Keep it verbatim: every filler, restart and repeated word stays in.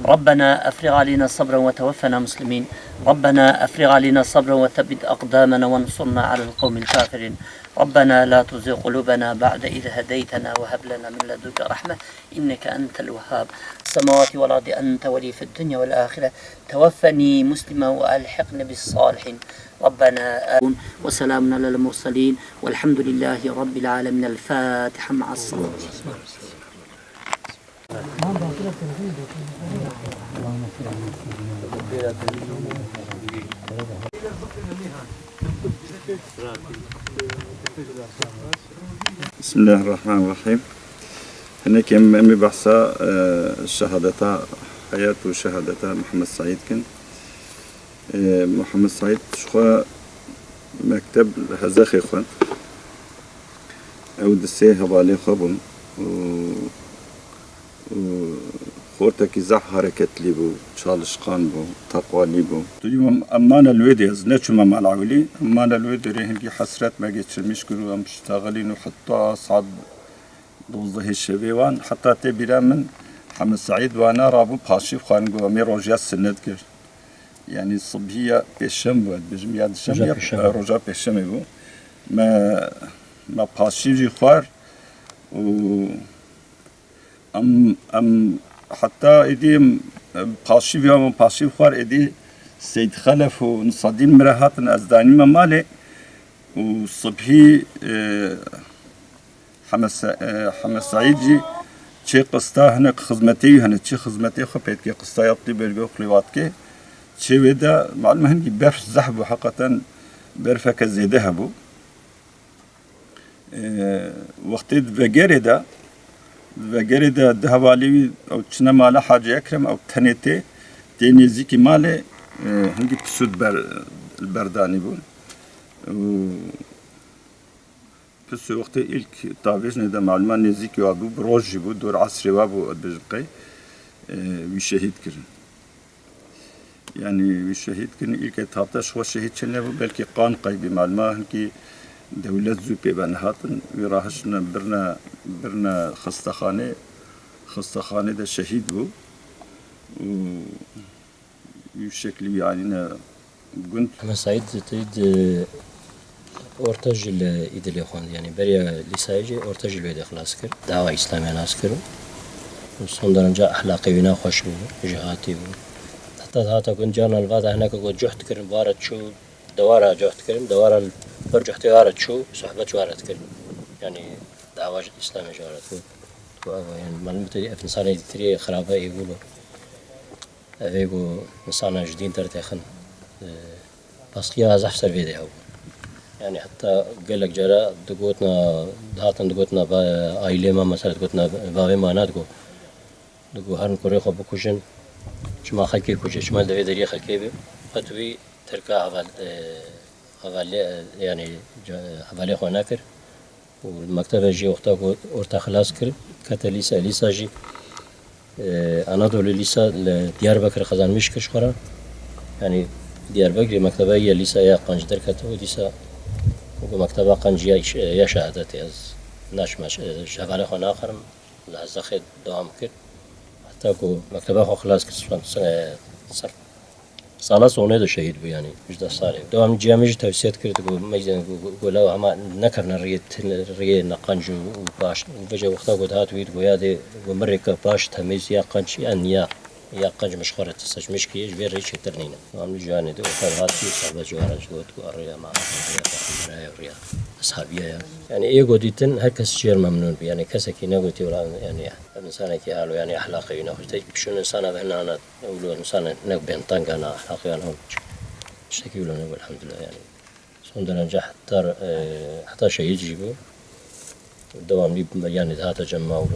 ربنا أفرغ علينا صبرا وتوفنا مسلمين. ربنا أفرغ علينا صبرا وثبت أقدامنا وانصرنا على القوم الكافرين. ربنا لا تزغ قلوبنا بعد إذ هديتنا وهب لنا من لدنك رحمة إنك أنت الوهاب. السماوات والأرض أنت ولي في الدنيا والآخرة. توفني مسلما وألحقني بالصالحين. ربنا آمين. وسلام على المرسلين والحمد لله رب العالمين. الفاتحة مع الصلاة. بسم الله الرحمن الرحيم. Hinekî em, em ê behsa, e, şehadeta heyat û şehadeta Mihemed Seîd kin. E, Mihemed Seîd ji xwe mekteb li Hezexê xwend. Ew di sê hevalê xwe bûn û, û xortekî zehf hereketlî bû, çalışkan bû, teqwalî bû. Tu yî em, em mane li wê dê, ez neçûme mala ewilî, em mane li wê dêrê hingî hesret me geçirmiş kir û em ştexilîn û heta saet dozdehê şevê wan, heta tê bîra min Hemed Seîd wana rabû paşîv xwarin got, em ê roja sinet kir. Yanî sibhî ya pêşem bû, ez dibêjim ya dişem Roja ya, pêşem. e, roja pêşemê bû. Me, me paşîv jî xwar û em, em heta êdî em, em paşîv ya, em paşîv xwar êdî Seyd Xelef û Nisadîn min re hatin, ez danîme malê û sibhî, e, Heme Se-, e, Heme Seîd jî çê qista hinek xizmetê wî hene, çi xizmetê xwe pê dike, qista ya tî bergê xwe lê vat dike. Çê wê de, malum hingî berf zehf bû, heqeten berfeke zêde hebû. E, wextê di vegerê de, di vegerê de di hevalê wî ew çine mala Hacî Ekrem, ew tenê tê, tê nêzîkî malê, e, hingî pisûd ber, li ber danî bûn. Û Pisû wextê îlk tavêjinê de maluma nêzîkî wa bû, bi roj jî bû, dor esrê wa bû, ez dibêjim qey, e, wî şehîd kirin. Yanî wî şehîd kirin, îlkê tavte ji xwe şehîd çi nebû, belkî qan qeybî maluma hinkî dewlet zû pê ve nehatin, wî rahiştine birine, birine xistexanê, xistexanê de şehîd bû û Wî şeklî wî anîne gund. Heme Seîd tê di orta jî li Îdilê xwend, yanî beriya lîsayê jî orta jî li wê de xilas kir. Dawa Îslamê nas kir. Û son derece ehlaqê wî ne xweş bû, jêhatî bû. Heta dihata gund carna li va de hineke ku cuh dikirin, ware çû, dewara cuh dikirin, dewara li ber cuhtê ware çû, sohbet ji ware dikirin. Yanî dawa ji Îslamê ji ware digot. Ku ev, yanî, malum tê ev insanê dîtirê xirabe ê bûlo. Ev ê ku insana ji dîn dertêxin, e, baskîya zehf ser vê dê hebû. Yanî heta gelek cara digotina, dihatin digotina ba-, aîlê me mesela digotina bavê me ne digo. Digo herin kurê xwe bikujin, çima xelkê kuje, çima li devê deriyê xelkê be. Qet wî terka heval-, e, hevalê, e, yanî ca-, hevalê xwe nekir. Û li mektebe jî wexta ku orta xilas kir, kete lîse, lîsa jî, e, Anadolu lîsa li Diyarbekir qezanmiş kir ji xwe re. Yanî Diyarbekirê mektebe ye lîsa ya qenc derketibo, dîsa ku mekteba qenc ya, ya şehadetê ez naçime, e, ji hevalê xwe naxirim, li Hezexê dewam kir. Heta ku mekteba xwe xilas kir, ser, ser Sala sonê de şehîd bû, yanî ji deh salê. Dewam ciya min jî tevsiyet kir, digo, meyzên ku, ku, ku law hema nekevne riyê tin-, riyê neqenc û, û paş. Û vêce wexta ku dihat wî digo, ya dê ku min rêke paş temîz ya qenc, ya niya, ya qenc min ji xwe re seçmiş kiriye, ji vê rê çêtir nîne. Dewam ciyanê de wexta dihat wî sohbet ji wan re ji got ku rêya me, rêya me, rêya, rêya eshabiye ya. Yanî ê ku dîtin her kes ji yê re memnûn bû. Yanî kesekî negotî wela, yanî ev insanekî halo, yanî ehlaqê wî nexweş. Te pişûn insana ve hinana Ew lo insane ne bên teng e, ne ehlaqî ne tiştekî wilo nebû, elhamdulillah, yanî. Son derece heta, e, heta şehîd jî bû. Dewamlî, yanî, dihate cem me û